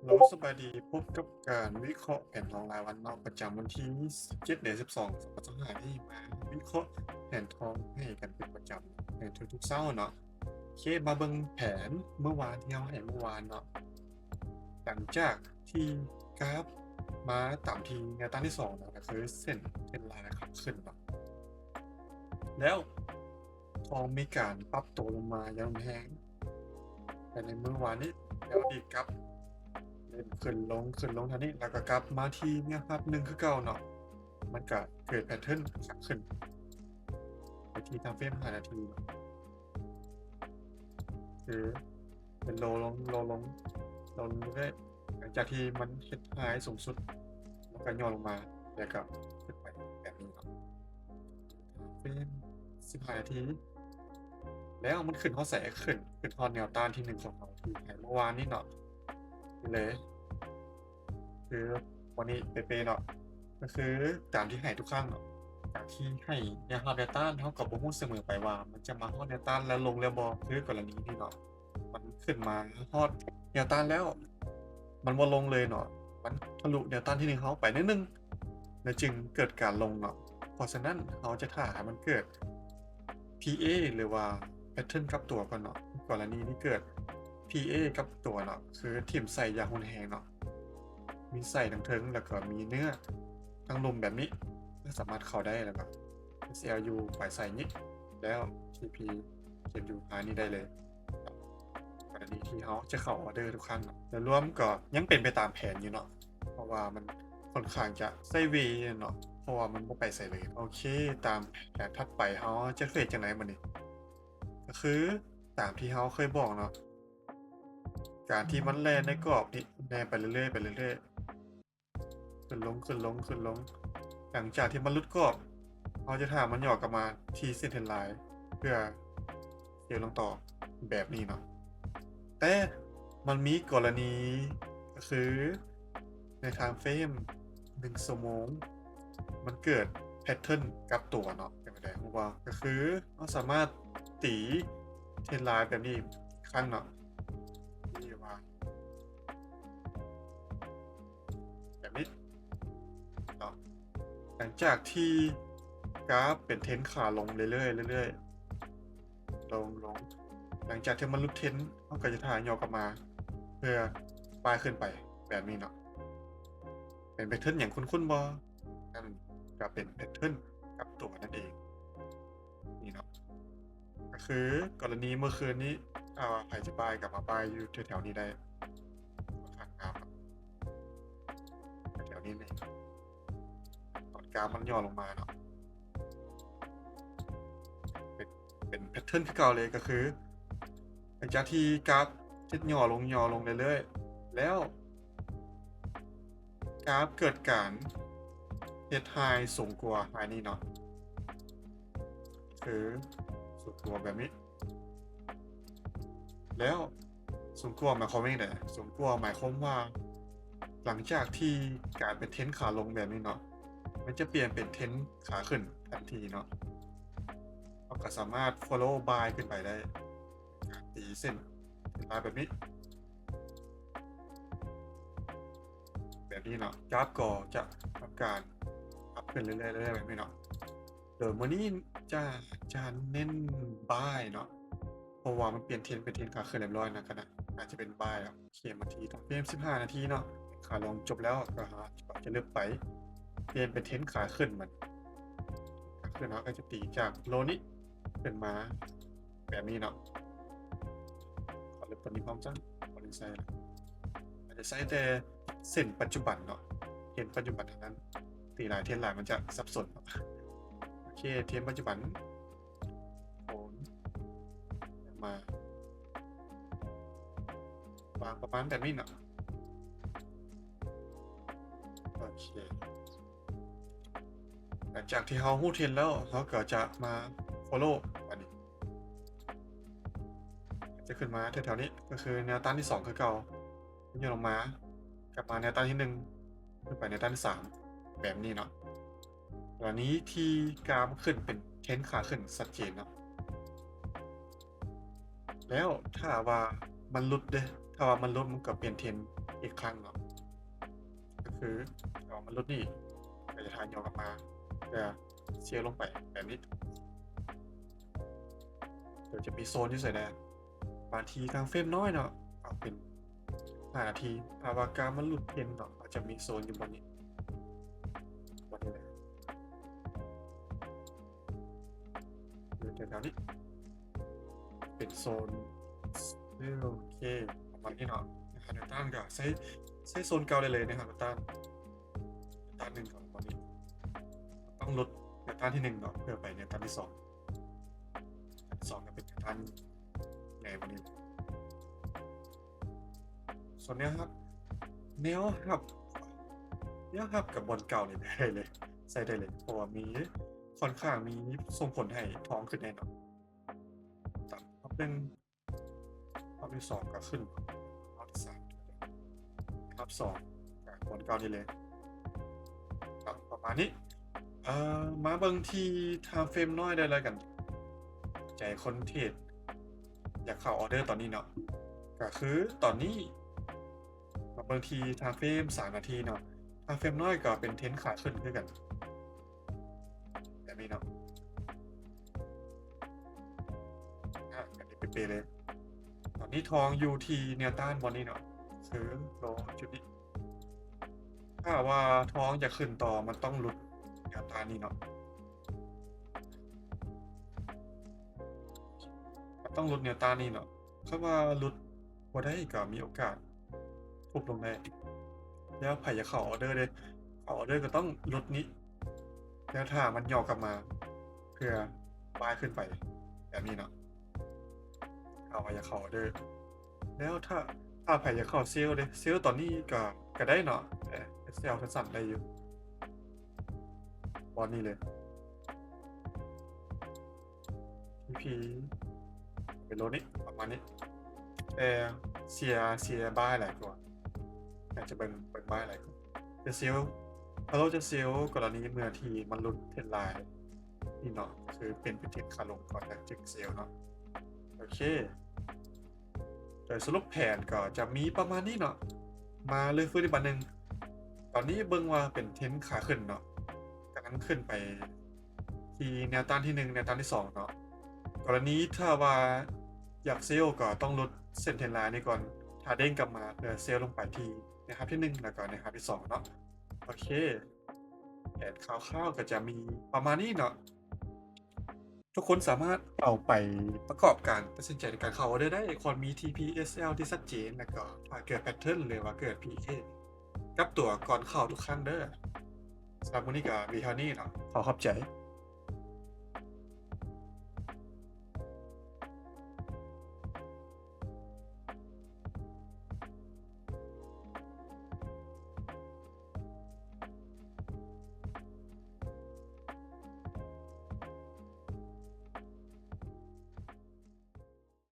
ໂລ ສະບາຍດີ, ພົບກັບການວິເຄາະແຜນທອງລາຍວັນເນາະ ປະຈຳວັນທີສິບເຈັດ ເດືອນສິບສອງ ສອງພັນຊາວຫ້າ ນີ້ ມາວິເຄາະແຜນທອງໃຫ້ກັນເປັນປະຈຳໃນທຸກໆເຊົ້າເນາະ. ໂອເຄ ມາເບິ່ງແຜນມື້ວານທີ່ເຮົາໃຫ້ມື້ວານເນາະ. ຫຼັງຈາກທີ່ກາຟມາຕາມທີ່ແນວຕ້ານທີສອງເນາະ ກໍຄືເສັ້ນເທຣນລາຍຂັບຂຶ້ນເນາະ ແລ້ວ ທອງມີການປັບໂຕລົງມາຢ່າງຮຸນແຮງໃນມື້ວານນີ້ ແລ້ວດີດກັບເຫຼັ້ນຂຶ້ນລົງ ຂຶ້ນລົງເທົ່ານີ້ ແລ້ວກໍກັບມາທີ່ແນວຮັບໜຶ່ງຄືເກົ່າເນາະ. ມັນກໍເກີດແພດເທີນຂາຂຶ້ນໄປທີ່ທາມເຟຣມຫ້ານາທີເນາະ ຄືເປັນໂລລົງ ໂລລົງ ໂລລົງເລື້ອຍໆ ຫຼັງຈາກທີ່ມັນເຮັດໄຮສູງສຸດ ແລ້ວກໍຫຍໍ້ລົງມາ ແລ້ວກໍຂຶ້ນໄປແບບນີ້ເນາະ. ເຟຣມສິບຫ້ານາທີ ແລ້ວມັນຂຶ້ນຮອດໃສ? ຂຶ້ນ ຂຶ້ນຮອດແນວຕ້ານທີໜຶ່ງຂອງເຮົາທີ່ໃຫ້ເມື່ອວານນີ້ເນາະ ນີ້ເລີຍ ຄືວັນນີ້ເປະໆເນາະ ກໍຄືຕາມທີ່ໃຫ້ທຸກຄັ້ງເນາະ. ຕາມທີ່ໃຫ້ແນວຮັບແນວຕ້ານ ເຮົາກໍບໍ່ຮູ້ສະເໝີໄປວ່າມັນຈະມາຮອດແນວຕ້ານແລ້ວລົງແລ້ວບໍ່ ຄືກໍລະນີນີ້ເນາະ. ມັນຂຶ້ນມາຮອດແນວຕ້ານແລ້ວ ມັນບໍ່ລົງເລີຍເນາະ ມັນທະລຸແນວຕ້ານທີໜຶ່ງເຮົາໄປໜ້ອຍໜຶ່ງ ແລ້ວຈຶ່ງເກີດການລົງເນາະ. ເພາະສະນັ້ນເຮົາຈະຖ້າໃຫ້ມັນເກີດ ພີເອ ຫຼືວ່າແພດເທີນກັບຕົວກ່ອນເນາະ. ກໍລະນີນີ້ເກີດ ພີເອ ກັບຕົວເນາະ ຄືຖິ້ມໃສ່ຢ່າງຮຸນແຮງເນາະ ມີໄສ້ທັງເທິງ ແລ້ວກໍມີເນື້ອທັງລຸ່ມແບບນີ້ ກໍສາມາດເຂົ້າໄດ້ ແລ້ວກໍ ເອັສແອລຢູ ໄປໃສ່ນີ້ ແລ້ວ ທີພີ ເກັບຢູ່ພາຍນີ້ໄດ້ເລີຍ ກໍລະນີທີ່ເຮົາຈະເຂົ້າອອເດີທຸກຄັ້ງເນາະ. ໂດຍລວມກໍຍັງເປັນໄປຕາມແຜນຢູ່ເນາະ ເພາະວ່າມັນຂ້ອນຂ້າງຈະໄຊເວເນາະ ເພາະວ່າມັນບໍ່ໄປໃສເລີຍ. ໂອເຄ ຕາມແຜນຖັດໄປເຮົາຈະເຮັດຈັ່ງໃດບັດນີ້? ກໍຄືຕາມທີ່ເຮົາເຄີຍບອກເນາະ ການທີ່ມັນແລ່ນໃນກອບນີ້ ແລ່ນໄປເລື້ອຍໆ ໄປເລື້ອຍໆ ຂຶ້ນລົງ ຂຶ້ນລົງ ຂຶ້ນລົງ ຫຼັງຈາກທີ່ມັນຫຼຸດກອບ ເຮົາຈະຖ້າມັນຫຍໍ້ກັບມາທີ່ເສັ້ນເທຣນລາຍ ເພື່ອເຊວລົງຕໍ່ແບບນີ້ເນາະ. ແຕ່ມັນມີກໍລະນີ ກໍຄືໃນທາມເຟຣມໜຶ່ງຊົ່ວໂມງ ມັນເກີດແພດເທີນກັບຕົວເນາະ ເປັນໄປໄດ້ຮູ້ບໍ່? ກໍຄືເຮົາສາມາດຕີເທຣນລາຍແບບນີ້ອີກຄັ້ງເນາະ ທີ່ວ່າ ແບບນີ້ເນາະ. ຫຼັງຈາກທີ່ກາຟເປັນເທຣນຂາລົງເລື້ອຍໆ ເລື້ອຍໆ ລົງໆ ຫຼັງຈາກທີ່ມັນຫຼຸດເທຣນ ເຮົາກໍຈະຖ້າຫຍໍ້ກັບມາ ເພື່ອປ້າຍຂຶ້ນໄປແບບນີ້ເນາະ. ເປັນແພດເທີນຫຍັງຄຸ້ນໆບໍ່? ນັ້ນກໍເປັນແພດເທີນກັບຕົວນັ້ນເອງ ນີ້ເນາະ. ກໍຄືກໍລະນີເມື່ອຄືນນີ້ ຖ້າວ່າໃຜຈະປ້າຍກໍມາປ້າຍຢູ່ແຖວໆນີ້ໄດ້ ຂ້ອນຂ້າງງາມເນາະ ແຖວໆນີ້ນີ້ ຕອນກາຟມັນຫຍໍ້ລົງມາເນາະ ເປັນ ເປັນແພດເທີນຄືເກົ່າເລີຍ. ກໍຄືຫຼັງຈາກທີ່ກາຟເຮັດຫຍໍ້ລົງ ຫຍໍ້ລົງເລື້ອຍໆ ແລ້ວ ກາຟເກີດການເຮັດໄຮສູງກວ່າໄຮນີ້ເນາະ ຄືສູງກວ່າແບບນີ້ ແລ້ວສູງກວ່າໝາຍຄວາມວ່າຈັ່ງໃດ? ສູງກວ່າໝາຍຄວາມວ່າ ຫຼັງຈາກທີ່ກາຍເປັນເທຣນຂາລົງແບບນີ້ເນາະ ມັນຈະປ່ຽນເປັນເທຣນຂາຂຶ້ນທັນທີເນາະ. ເຮົາກໍສາມາດ follow buy ຂຶ້ນໄປໄດ້ ການຕີເສັ້ນເທຣນລາຍແບບນີ້ ແບບນີ້ເນາະ ກາຟກໍຈະທຳການປັບຂຶ້ນເລື້ອຍໆ ເລື້ອຍໆ ແບບນີ້ເນາະ. ໂດຍມື້ນີ້ຈະ ຈະເນັ້ນ buy ເນາະ ເພາະວ່າມັນປ່ຽນເທຣນເປັນເທຣນຂາຂຶ້ນຮຽບຮ້ອຍນະ ຂະນະອາດຈະເປັນ buy ແລ້ວ. ໂອເຄ ມາທີ່ເຟຣມສິບຫ້ານາທີເນາະ ຂາລົງຈົບແລ້ວ ກໍຈະເລິກໄປ ປ່ຽນເປັນເທຣນຂາຂຶ້ນ ມັນຂາຂຶ້ນ ເຮົາກໍຈະຕີຈາກໂລນີ້ຂຶ້ນມາແບບນີ້ເນາະ. ຂໍເລີ່ມຕົ້ນນີ້ພ້ອມຈັງ ບໍ່ໄດ້ໃຊ້ລະ ອາດຈະໃຊ້ແຕ່ເສັ້ນປັດຈຸບັນເນາະ ເທຣນປັດຈຸບັນເທົ່ານັ້ນ ຕີຫຼາຍເທຣນຫຼາຍມັນຈະສັບສົນເນາະ. ໂອເຄ ເທຣນປັດຈຸບັນ ໂອນມາ ວາງປະມານແບບນີ້ເນາະ. ໂອເຄ ຫຼັງຈາກທີ່ເຮົາຮູ້ເທຣນແລ້ວ ເຮົາກໍຈະມາ follow ອັນນີ້ ຈະຂຶ້ນມາແຖວໆນີ້ ກໍຄືແນວຕ້ານທີສອງຄືເກົ່າ ຫຍໍ້ລົງມາ ກັບມາແນວຕ້ານທີໜຶ່ງ ຂຶ້ນໄປແນວຕ້ານທີສາມ ແບບນີ້ເນາະ. ກໍລະນີທີ່ກາຟມັນຂຶ້ນເປັນເທຣນຂາຂຶ້ນຊັດເຈນເນາະ ແລ້ວຖ້າວ່າມັນຫຼຸດເດ້ ຖ້າວ່າມັນຫຼຸດ ມັນກໍປ່ຽນເທຣນ ອີກຄັ້ງເນາະ ກໍຄືເອົາມາຫຼຸດນີ້ ກໍຈະຖ່າຍຍ້ອນກັບມາ ເພື່ອເຊວລົງໄປແບບນີ້. ດຽວຈະມີໂຊນຢູ່ໃສແດ່? ບາງທີທາມເຟຣມນ້ອຍເນາະ ເອົາເປັນຫ້ານາທີ ຖ້າວ່າກາມມັນຫຼຸດເທຣນເນາະ ອາດຈະມີໂຊນຢູ່ບ່ອນນີ້ ບ່ອນນີ້ແຫຼະ ຢູ່ແຖວໆນີ້ ເປັນໂຊນ ໂອເຄ ປະມານນີ້ເນາະ. ແນວຕ້ານກໍໃຊ້ ໃຊ້ໂຊນເກົ່າໄດ້ເລີຍນະຄັບ ແນວຕ້ານ ແນວຕ້ານໜຶ່ງຂອງບ່ອນນີ້ ຕ້ອງຫຼຸດແນວຕ້ານທີໜຶ່ງເນາະ ເພື່ອໄປແນວຕ້ານທີສອງ ແນວຕ້ານທີສອງກໍເປັນແນວຕ້ານໃຫຍ່ກວ່ານີ້. ສ່ວນແນວຮັບ ແນວຮັບ ແນວຮັບກັບບ່ອນເກົ່ານີ້ໄດ້ເລີຍ ໃຊ້ໄດ້ເລີຍ ເພາະວ່າມີ ຂ້ອນຂ້າງມີ ສົ່ງຜົນໃຫ້ທອງຂຶ້ນແນ່ນອນ. ຮອບໜຶ່ງ ຮອບທີສອງກໍຂຶ້ນ ຮອບທີສາມ ຮອບສອງກໍບ່ອນເກົ່ານີ້ເລີຍ ກໍປະມານນີ້. ເອີ ມາເບິ່ງທີ່ທາມເຟຣມນ້ອຍໄດ້ແລ້ວກັນ ໃຈຄົນເທຣດຢາກເຂົ້າອໍເດີຕອນນີ້ເນາະ ກໍຄືຕອນນີ້ ມາເບິ່ງທີ່ທາມເຟຣມສາມນາທີເນາະ ທາມເຟຣມນ້ອຍກໍເປັນເທຣນຂາຂຶ້ນຄືກັນ ແບບນີ້ເນາະ ອາ ແບບນີ້ເປະໆເລີຍ. ຕອນນີ້ທອງຢູ່ທີ່ແນວຕ້ານບ່ອນນີ້ເນາະ ຄືໂລຈຸດນີ້ ຖ້າວ່າທອງຢາກຂຶ້ນຕໍ່ ມັນຕ້ອງຫຼຸດແນວຕ້ານນີ້ເນາະ ມັນຕ້ອງຫຼຸດແນວຕ້ານນີ້ເນາະ. ຄັນວ່າຫຼຸດບໍ່ໄດ້ກໍມີໂອກາດທຸບລົງໄດ້. ແລ້ວໃຜຢາກເຂົ້າອໍເດີເດ້ ເຂົ້າອໍເດີກໍຕ້ອງຫຼຸດນີ້ ແລ້ວຖ້າມັນຫຍໍ້ກັບມາ ເພື່ອບາຍຂຶ້ນໄປແບບນີ້ເນາະ ຖ້າວ່າຢາກເຂົ້າອໍເດີ. ແລ້ວຖ້າ ຖ້າໃຜຢາກເຂົ້າເຊວເດ້ ເຊວຕອນນີ້ກໍ ກໍໄດ້ເນາະ ເອີ ເຊວສັ້ນໆໄດ້ຢູ່ ບ່ອນນີ້ເລີຍ ທີພີ ເປັນໂລນີ້ ປະມານນີ້ ແຕ່ເສຍ ເສຍບາຍຫຼາຍກວ່າ ຢາກຈະເບິ່ງ ເບິ່ງບາຍຫຼາຍກວ່າ. ຈະເຊວ ພາໂລຈະເຊວກໍລະນີເມື່ອທີ່ມັນຫຼຸດເທຣນລາຍນີ້ເນາະ ຄືເປັນ ເປັນເທຣນຂາລົງກ່ອນ ແລ້ວຈຶ່ງເຊວເນາະ. ໂອເຄ ໂດຍສະຫຼຸບແຜນກໍຈະມີປະມານນີ້ເນາະ ມາເລີຍຟື້ນອີກບາດໜຶ່ງ. ຕອນນີ້ເບິ່ງວ່າເປັນເທຣນຂາຂຶ້ນເນາະ ກຳລັງຂຶ້ນໄປທີ່ແນວຕ້ານທີໜຶ່ງ ແນວຕ້ານທີສອງເນາະ. ກໍລະນີຖ້າວ່າຢາກເຊວກໍຕ້ອງຫຼຸດເສັ້ນເທຣນລາຍນີ້ກ່ອນ ຖ້າເດ້ງກັບມາເພື່ອເຊວລົງໄປທີ່ແນວຮັບທີໜຶ່ງ ແລ້ວກໍແນວຮັບທີສອງເນາະ. ໂອເຄ ແຜນຄ່າວໆກໍຈະມີປະມານນີ້ເນາະ. ທຸກຄົນສາມາດເອົາໄປປະກອບການຕັດສິນໃຈໃນການເຂົ້າອໍເດີໄດ້ ຄວນມີ ທີ ພີ ເອສ ແອລ ທີ່ຊັດເຈນ ແລ້ວກໍຖ້າເກີດແພັດເທີນ ຫຼືວ່າເກີດ ພີ ເອ ກັບຕົວກ່ອນເຂົ້າທຸກຄັ້ງເດີ. ສຳລັບມື້ນີ້ກໍມີເທົ່ານີ້ເນາະ ຂໍຂອບໃຈ.